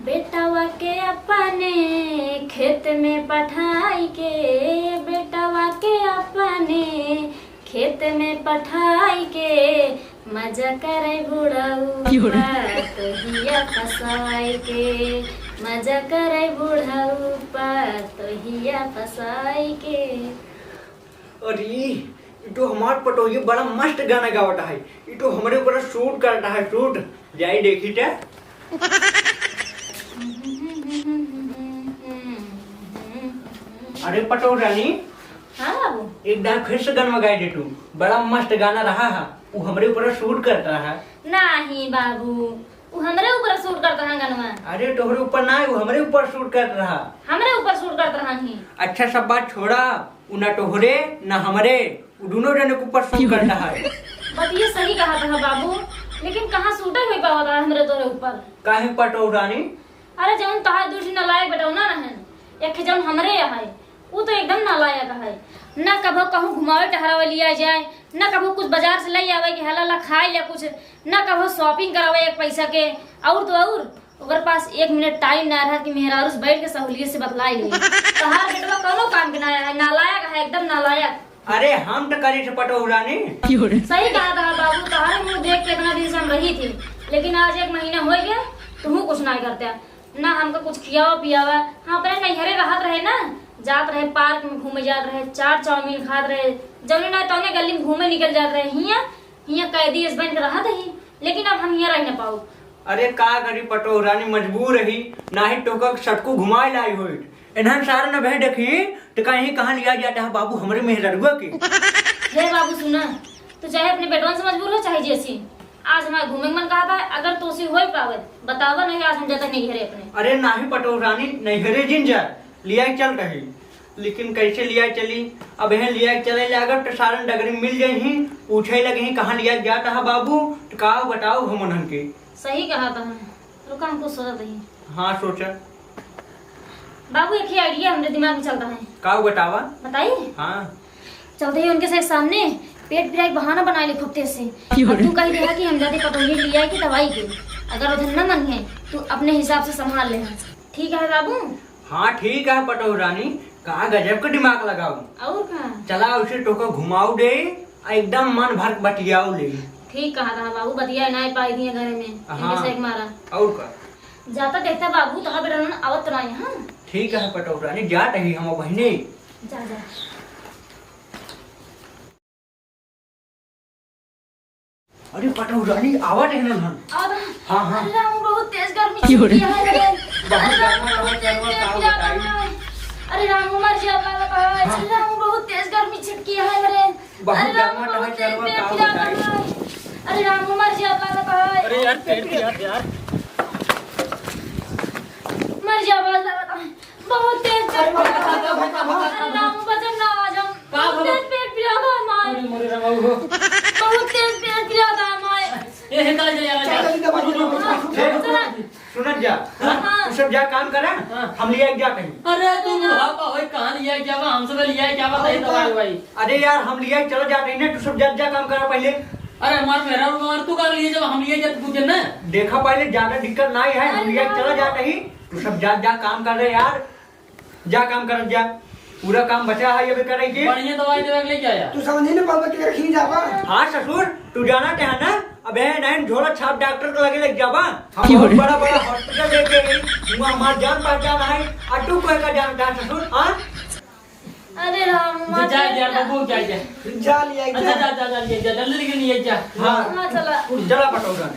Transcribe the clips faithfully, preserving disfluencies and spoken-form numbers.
बेटवा के अपने खेत में पठाई के, बेटवा के अपने खेत में पठाई के, मजा करे बुढ़ऊ क्यों रे? पर तोहिया फसाई के, मजा करे बुढ़ऊ पर तोहिया फसाई के। अरे, ई तो हमार पटोही बड़ा मस्त गाना गावत है। ई तो हमरे ऊपर shoot करत है, shoot। जाई देखी ते। अरे पटोह रानी। हाँ बाबू। एक दार फिर से गाना गाई दे तू। बड़ा मस्त गाना रहा है। वो हमरे ऊपर shoot करत रहा। नहीं बाबू, वो हमरे ऊपर shoot करत रहा गनवा। अरे तोहरे ऊपर ना, वो हमरे ऊपर shoot करत रहा। हमरे ऊपर shoot करत रहा ही। अच्छा सब बात छोड़ा, उ ना तोहरे, ना हमरे, उ दुनो जने के ऊपर shoot करत है। बतिये सही कहत है बाबू, लेकिन कहाँ shoot होइ पावत है हमरे तोहरे ऊपर। काहे पटोह रानी? अरे जौन तोहार दूसरी नालायक बेटौना रहन, एक जौन हमरे है, उ तो एकदम नालायक है। ना कभो कहूँ घुमावे टहरावे लिया जाए, ना कभो कुछ बाजार से ले आवे कि हला ला खाए ले कुछ, ना कभो shopping करावे एक पैसा के। और तो और, ओकर पास एक मिनट time ना रहा कि मेहरारू से बैठ के सहूलियत से बतलाई ले। तोहार बेटवा कौनो काम के ना है, नालायक है, एकदम नालायक। अरे हम तो करी थे पटोह रानी। सही कहा था बाबू, तोहरे मुँह देख के इतना दिन से हम रही थी, लेकिन आज एक महीना हो गया, तुहू कुछ ना करते। ना हमका कुछ खियावा पियावा। हाँ, अपने नैहरे रहत रहे ना, जात रहे park में घूमे जात रहे, चाट चाउमीन खात रहे, जौने ना तौने गली में घूमे निकल जात रहे। हियाँ, हियाँ कैदी अस बन के रहत ही, लेकिन अब हम हियाँ रह न पाऊ। अरे का करी पटोह रानी, मजबूर रही, नाही तोहका सटकू घुमाए लाई होइत। इन्हन सारन न भे देखी, तो कहीं कहाँ लिया जाता है बाबू हमरे मेहररुआ के। हे बाबू सुना, तू चाहे अपने बेटवन से मजबूर हो, चाहे जैसी, आज हमार घूमे के मन कहत है, अगर तोसी होई पावे, बतावा, नहीं आज हम जाते नैहरे अपने। अरे नाही पटोह रानी, नैहरे जिन जा, लिया चल रही, लेकिन कैसे लिया चली? अब यहाँ लिया चले लागब तो सारन डगरी मिल जाई, पूछे लगे ही कहाँ लिया जाता है बाबू, तो का बताओ हम उन्हन के। सही कहा था, रुका हम कुछ सोचत ही। हाँ सोचा। बाबू एक ही idea हमरे दिमाग में चलता है। का बतावा? बताई? हाँ। चलते ही उनके से सामने पेट पिराई के बहाना बनाए ले खूब तेज से। क्यों और रे? तू कही देहा कि हम जाते पटोही लिया के दवाई के। अगर उधर न मन है, तू अपने हिसाब से संभाल ले। ठीक है बाबू? हाँ ठीक है पटोह रानी, का गजब के दिमाग लगाऊ। और का? चला उसे तोहका घुमाऊ दे, आ एकदम मन भर बतियाऊ ले। ठीक कहा था बाबू, बतिया ना पाई दिए घरे में, हाँ। इनके से एक मारा। और का? जाता देखता बाबू, तोहर बेटा नन आवत तो नाही, हाँ? ठीक है पटोह रानी, जात ही हम बहिनी। जा, जा। अरे पटोह रानी, आवत है नन। आवत है? हाँ, हाँ। अरे राम, बहुत तेज गर्मी छिड़की है रे। बहुत अरे राम, गर्मी बहुत है, तेज गर्मी है, का बताई? अरे राम, मर जा, का बताई? हाँ। अरे राम, बहुत तेज गर्मी छिड़की है रे। बहुत अरे राम, गर्मा बहुत टहल तेज चलवा पेट का पिरात बताई। है। अरे राम, मर जा, का बताई? अरे यार, पेट पिरात यार। मर जा, का बताई? बहुत तेज पेट पिरात है। अरे राम, बचन ना आज हम। का बहुत भला? तेज पेट पिरात है, माय। अरे मोरे राम, हो। बहुत तेज पेट पिरात है, माय। ए, हे, चला, चला, चला, चला। चला, चला, चला। सुनत जा, हाँ? हाँ। तू सब जा काम करा, हाँ। हम लिया के जात ही। अरे तू बुढ़ापा होई, कहाँ लिया के जावा? हम सब लिया के जावा, और सही का? दवाई भाई। अरे यार, हम लिया के चला जात ही ना, तू सब जा, जा काम करा पहले। अरे हमार मेहरारू बीमार, तू का लिए जावा? हम लिए जात पूछे ना। देखा पहले, ज्यादा दिक्कत ना है, हम लिया के चला जात ही, तू सब जा, जा काम कर रहे यार। जा काम करत जा, पूरा काम बचा है अबे करे के। बढ़िया दवाई देवे के लेके आया। तू समझी ना पापा के रखी जाबा। हाँ ससुर, तू जाना चाहे ना, अबे नहीं झोला छाप डॉक्टर के लगे लेके जाबा। हम की बहुत बोले? बड़ा बड़ा hospital लेके आई, वहाँ हमार जान पहचान है, और तू कोई का जानता है ससुर, हाँ? अरे राम, जा, जा, जा, बाबू, जा, जा। जा लिया अच्छा, जा। जा, जा, जा, लिया जा, जल्दी लेके लिए जा। हाँ। हाँ, चला। चला पटौरा।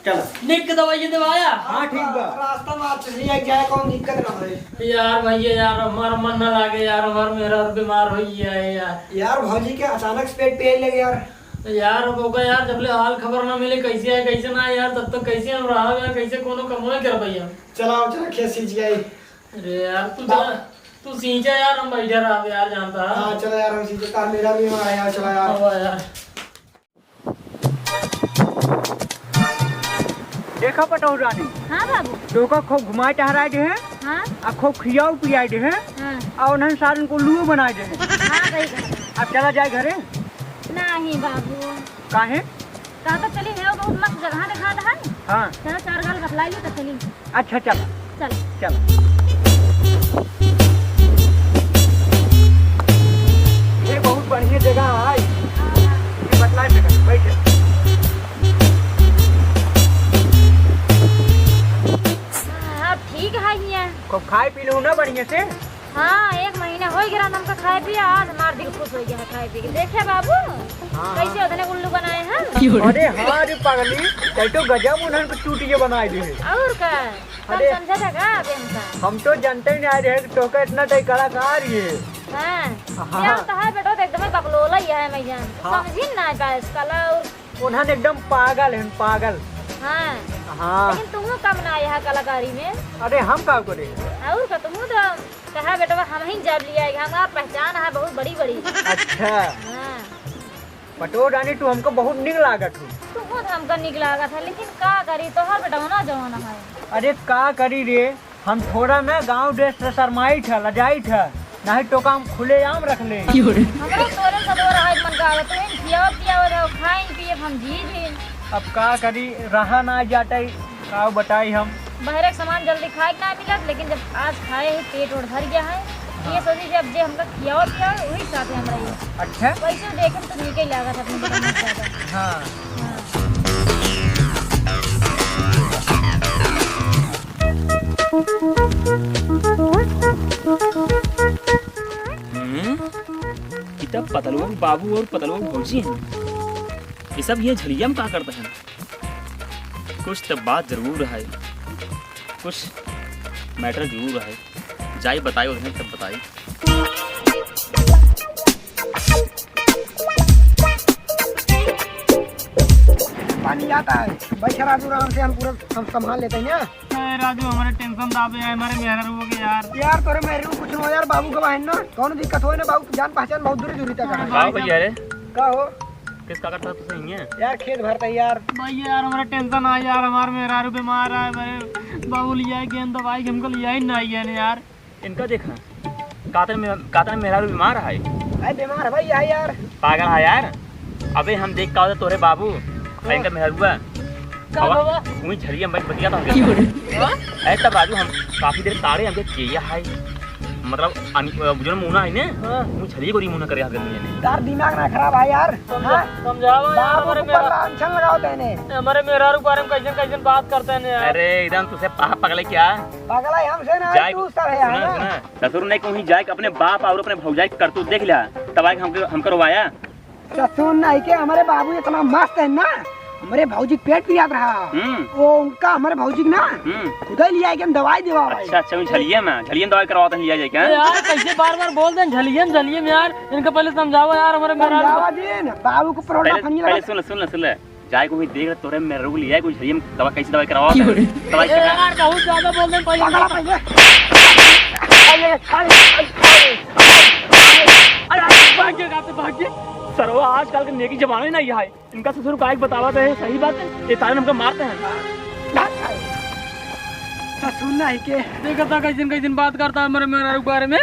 चला। निक दवाई देवाया? हाँ, ठीक बा। रास्ता में अच्छे से लिया जाए, कौन दिक्कत ना होए। यार भैया यार, हमार मन ना लागे यार, हमार मेहरारू बीमार होई है यार। यार भौजी के अचानक से पेट पिराई लगे यार। यार अब ओका यार, जब ले हाल खबर ना मिले कैसे है कैसे ना है यार, तब तक कैसे हम रहब यार, कैसे कोनो कमो नहीं कर पाई हम। चलाओ, चला खेत सींच के आई। अरे यार तू बा- चला, तू सींचा यार, हम बैठे रहब यार, जानता है। हाँ चला यार, हम सींचे, तार मेरा भी वहाँ यार, चला यार। हाँ यार। देखा पटौह रानी। हाँ बाबू। तोका खूब घुमाए टहराए दे हैं। हाँ। आ खूब खियाऊ पियाए दे हैं। हाँ। आ उन्हन सारन को उल्लुओ बनाए दे हैं। हाँ, सही कहा। अब चला जाए घरे। नहीं बाबू। काहे? कहा तो चली है, बहुत मस्त जगह दिखा है। हाँ। चलो चार गाल लाई लो तो चली। अच्छा, चला। चल। चला। ये बहुत बढ़िया जगह है। ये बतलाए बेटा, बैठे। हाँ, ठीक है हियाँ। खूब खाए पी लो ना बढ़िया से। हाँ, एक महीना होइ गया हमका खाए पिए, आज हमार दिल खुश होइ गया है खाए पी के। देखे बाबू, हाँ, कैसे हाँ। उतने उल्लू बनाए हैं। अरे हाँ रे पगली, तै तो गजब उन्हन को चूतिया बनाए दे है। और का? तुम अरे, समझा था का अबे हमका? हम तो जानते ही नहीं रहे कि तोहका इतना तै कलाकार ही है। हाँ, हाँ। प्यार तो है बेटा, तो एकदम बकलोला ही है मैं जान। हाँ। समझी ना पाए कला और उन्हन एकदम पागल हैं, पागल। हाँ। हाँ। लेकिन तुम कम ना आया है कलाकारी में। अरे हम का करे? और का, तुम तो कहा बेटवा हम ही जब लिया है, हमार पहचान है बहुत बड़ी बड़ी। अच्छा। हाँ। पटो रानी, तू हमको बहुत निक लागत हो। तू खुद हमका निक लागत है, लेकिन का करी, तोहर बेटवा ना जवान है। अरे का करी रे, हम थोड़ा ना गाँव देश से शर्माइत है, लजाइत है, नहीं तो काम खुलेआम रख ले। हमरा तोरे सदवा रहा एक मन का आवत, तू इन खियावत पियावत हो, खाइन पिए हम जी जी। अब का करी, रहा ना जाते, का बताई हम। बहरे के सामान जल्दी खाए के ना मिलत, लेकिन जब आज खाए ही पेट ओट भर गया है, ये हाँ। सोची जब जे हमका खियावा पियावा, वही साथ में हम रही। अच्छा। वैसे देखे में तो नीके लागत है अपने बेटा में ज्यादा। हाँ। हाँ। हम्म, ई त पतलुआ के बाबू और पतलुआ के भौजी हैं। ये सब ये झलिया में का करते हैं? कुछ तो बात जरूर है, कुछ matter जरूर है। जाई बताई उन्हें, तब बताई। पानी आता है, बैठ राजू, आराम से हम पूरा हम संभाल लेते हैं ना। अरे राजू, हमारे tension दाबे है, हमारे मेहरारू के यार। यार, तोरे मेहरारू कुछ ना हो यार, बाबू का बहन ना, कौन दिक्कत हो ना, बाबू जान पहचान बहुत दूरी दूरी तक है। का भैया रे? का हो? किस का करता तू सही है? यार, खेत भरता है यार। भैया यार, हमारे tension आ यार, हमारे मेहरारू बीमार है, हमारे बाबू लिया है गेंद दवाई, हमको लिया ही नहीं है यार। इनका देखा, कातन में, कातन मेहरारू बीमार है। अरे बीमार है भाई, है यार। पागल है यार। अबे हम देख का होता तोरे बाबू, हाँ। इनका मेहरारुआ। का बाबा? वही झड़िया में बैठ बतिया था। हाँ? अरे तब राजू हम काफी देर तारे हमके किया है। मतलब अन-, बुजुर्ग मुना है ने? हाँ। वो झड़िया को रिमुना करे यहाँ गर्मी में। तार दिमाग ना खराब है यार। समझा-, हाँ? समझावा यार, बाबू हमारे को मेहरा-, पर लांछन लगाओ तेने। हमारे मेहरारू के बारे में कैसन कैसन बात करते हैं यार। अरे एकदम तुझे पाप पगले क्या? पगला है हमसे ना, जाए, तू सब है, सुना, है ना? सुना। ससुर नहीं कहूँ जाए के अपने बाप और अपने भौजाई के करतूत देख लिया, तब आए हमके, हमका रोवाया। ससुर नहीं के हमारे बाबू इतना मस्त है ना, हमारे भौजी के पेट पिरात रहा। हम्म। वो उनका हमारे भौजी के ना, हम्म। खुदा ही लिया के दवाई देवा भाई। अच्छा, अच्छा, वो झलिया में, झलिया में दवाई करवाते हैं लिया जाए क्या? अरे यार, कैसे बार बार बोल दें झलिया में, झलिया में यार, इनका पहले समझावा यार, हमारे मेहरारू समझावा दिन, बाबू को परोठा पहले, फनिया पहले लगा। सुन ले, सुन ले, सुन ले। जाए को भी देख ले, तोरे मेहरारू को लिया है, कोई झड़िया में दवा कैसे दवाई करवाओ? क्यों रे? दवाई अरे कहाँ? यार, बहुत ज्यादा बोल रहे हैं, पहले पकड़ा पहले। अरे, अरे, अरे, अरे, अरे, भाग गया, कहाँ पे भाग गया? सरवा, आजकल के नेकी जमाना ही नहीं है। इनका ससुर का एक बतावा तो है, सही बात है, ये तारे हमका मारते हैं। ससुर नहीं के। देखा था, कैसे कैसे बात करता है हमारे मेहरारू के बारे में।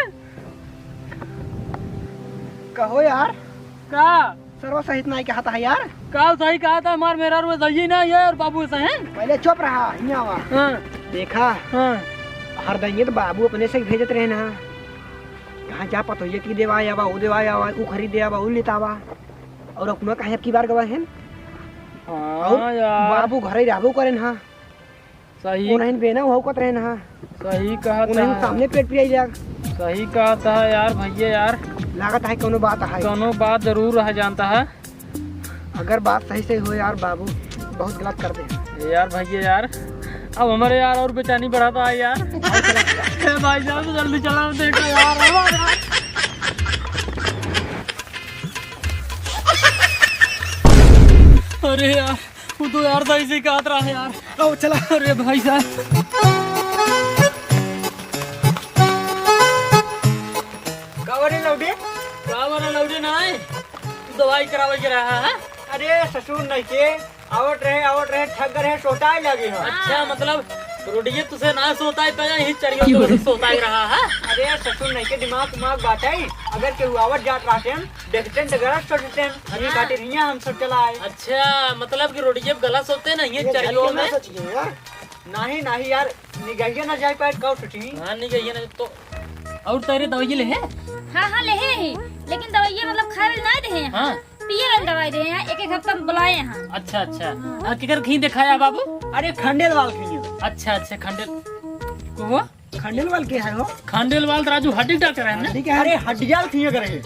कहो यार। का? सरवा सहित नाई कहता है यार। का सही कहता है, हमार मेहरारू सही ना है और बाबू सही है। पहले चुप रहा, हियाँ आवा। हाँ। देखा, हाँ। हरदइये तो बाबू अपने से भेजत रहे ना, कहाँ जा पतोहिया की देवा आवा, ऊ देवा आवा, ऊ खरीदे आवा, ऊ लेता आवा। और अपना काहे अब की बार गवा है? हाँ और यार। बाबू घर ही रहबो करे ना। सही। उन्हें बेना हो कत रहे ना। सही कहत उन्हें है। सामने पेट पिराई जाग। सही कहत है यार, भैया यार। लागत है कोनो बात है। कोनो बात जरूर है, जानता है। अगर बात सही सही हो यार बाबू, बहुत गलत कर दे। ए यार भैया यार, अब हमारे यार और बेचैनी बढ़ाता है यार। ए भाई साहब, जल्दी चला, देखो यार, हमारे यार। अरे यार, वो तो यार सही से कहत रहा है यार। आओ, चला। अरे भाई साहब। का हो रे लौटे? का हो रे लौटे ना है? तू दवाई करावे के रहा है? अरे ससुर नहीं के, आवत रहे, आवत रहे, थक गए रहे, सोताए लगे हो। अच्छा, मतलब रोडिये तुसे ना सोताए पे, यही चढ़ियो तो सोताए रहा है? अरे ससुर नहीं के दिमाग, दिमाग बात है, अगर केहू आवत जात रहते हैं, देखते हैं तो गलत सोचते हैं, ये अरे। खातिर हियाँ हम सब चला आए। अच्छा, मतलब कि रोडिये गलत सोते नहीं है ये चढ़ियो झड़िया में? ना सोचिए यार। नहीं, नहीं यार, निगहिया ना जाए पाए, कब टूटी? हाँ, निगहिया ना तो। और तेरे दवाई ले है? हाँ, हाँ, ले है ही। लेकिन दवाई मतलब खाए वाली नहीं दे हैं। हाँ। पिए वाली दवाई दे हैं, एक एक हफ्ता में बुलाए हैं। अच्छा, अच्छा। हाँ। आ, केकर खीं देखाया बाबू? अरे, खंडेलवाल खीं। अच्छा, अच्छा, खंडेल। को? खंडेलवाल के है हो? खंडेलवाल तो राजू हड्डी डॉक्टर है ना? हड्डी के है। अरे, हड्डियाल खीं करे।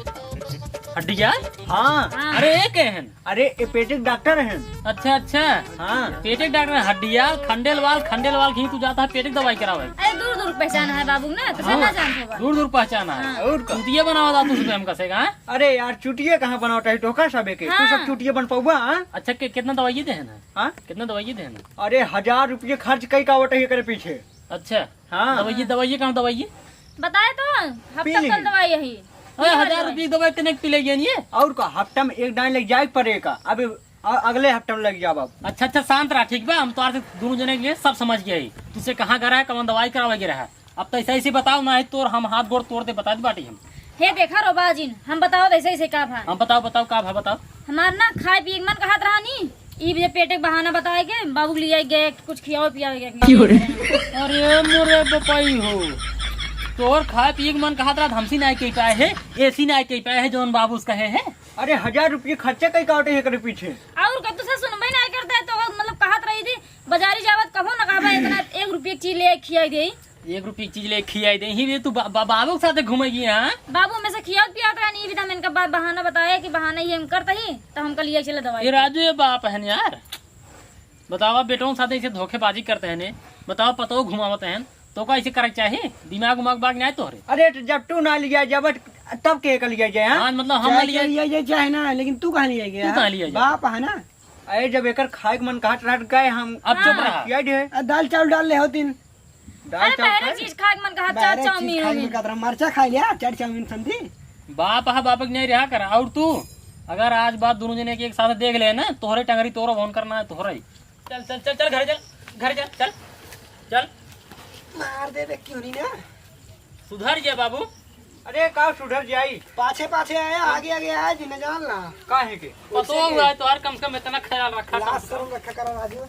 हड्डियाल? हाँ। हाँ। अरे, ये के हैं? अरे, ये पेटे के डॉक्टर हैं। अच्छा, अच्छा। हाँ। पेटे के डॉक्टर हैं, हड्डियाल, खंडेलवाल, खंडेलवाल खीं तू जाता है पेटे के दवाई करावे। अरे, दूर दूर पहचान है बाबू ना, तो हाँ। ना जानते बा। दूर दूर पहचान है। हाँ। और का? चूतिया बनावा दा तू सुबह हमका से, हाँ? अरे यार, चूतिया कहाँ बनावत है, धोखा सबे के। तू सब हाँ। चूतिया बन पउबा, हाँ? अच्छा, के, कितना दवाई दे है ना? हाँ? कितना दवाई दे है ना? अरे, हजार रुपये खर्च कई का आवत है एकरे पीछे। अच्छा। हाँ। दवाई, दवाई कहाँ दवाई? बताए तो, हफ्ता पी ली। कल दवाई यही। अरे, हजार रुपये की दवाई कनेक पी ले गया नहीं है? और का, हफ्ता में एक दाई लग जाए पड़ेगा। अब अ-, अगले हफ्ता में लग जाओ बाबू। अच्छा, अच्छा, शांत रहा, ठीक बा? हम तोहार से दोनों जने के लिए सब समझ गया ही। तुझसे कहाँ गया है, कौन दवाई करावे गया है? अब तो ऐसे ऐसे बताओ ना, है तोर हम हाथ गोड़ तोड़ दे, बता दी बाटी हम। हे देखा रो बाजिन, हम बताओ ऐसे ऐसे का भा। हम बताओ, बताओ का भा, बताओ। हमार ना खाए पिए के मन कहत रहा नी, ई बजे पेटे के बहाना बताए के बाबू के लिए गए, कुछ खियाओ पियाओ के। क्यों रे? अरे मोरे बपाई हो, तोर खाए पिए के मन कहत रहा, हमसी ना कह पाए है, एसी ना कह पाए है, जौन बाबू उसका है, है। अरे, हजार रुपये खर्चा कई काटे एकरे पीछे। और का, तुझसे सुनबे ना करता है, तो मतलब कहत रही थी, बाजारी जावत कबो ना कहबा, इतना एक रुपये की चीज ले खियाई दे। एक रुपये की चीज ले खियाई दे, ही भी तू बा-, बा-, बाबू के साथ घूमेगी, हाँ? बाबू में से खियात पियात रहा, नहीं भी था, मैंने कहा बा-, बहाना बताया कि बहाना ये हम करता ही, तो हमका लिए चले दवाई ये पे। राजू, ये बाप है न यार, बतावा, बेटों के साथ ऐसे धोखेबाजी करते हैं ने, बतावा, पतो घुमावत हैं, तो का ऐसे करे के चाही? दिमाग उमाग बाग नहीं तोहरे? अरे, तो जब तू ना लिया जब, तब के कर लिया जाए, हाँ? हाँ, मतलब हम चाहे लिया के लिया जाए, चाहे ना, लेकिन तू कहाँ लिया गया? तू कहाँ लिया गया? बाप है ना। अरे, जब एकर खाए के मन कहत रहत गए हम। अब चुप हाँ। रहा। किया दे। आ, दाल चावल डाल ले हो तीन। दाल अरे, चावल बाहर खाए? चीज खाए के मन कहत, चाट बाहर चीज चाउमीन खाए के मन उमीन। कहत रहा, मरचा खा लिया, चाट चाउमीन समझी। बाप हा, बाप के नहीं रहा कर। और तू, अगर आज बात दोनों जने के एक साथ देख ले ना, तोहरे टंगरी तोरो फोन करना है, तोहरे ही। चल, चल, चल, चल, घर चल, घर चल, चल, चल। मार दे बे, क्यों नहीं ना? सुधर जा बाबू। अरे, का सुधर जाई? पाछे, पाछे आया, आगे, आगे आया जी, न जान ला। काहे के? पतो हुआ है तोहार, कम से कम इतना ख्याल रखा कर। लाज शर्म रखा करो राजू।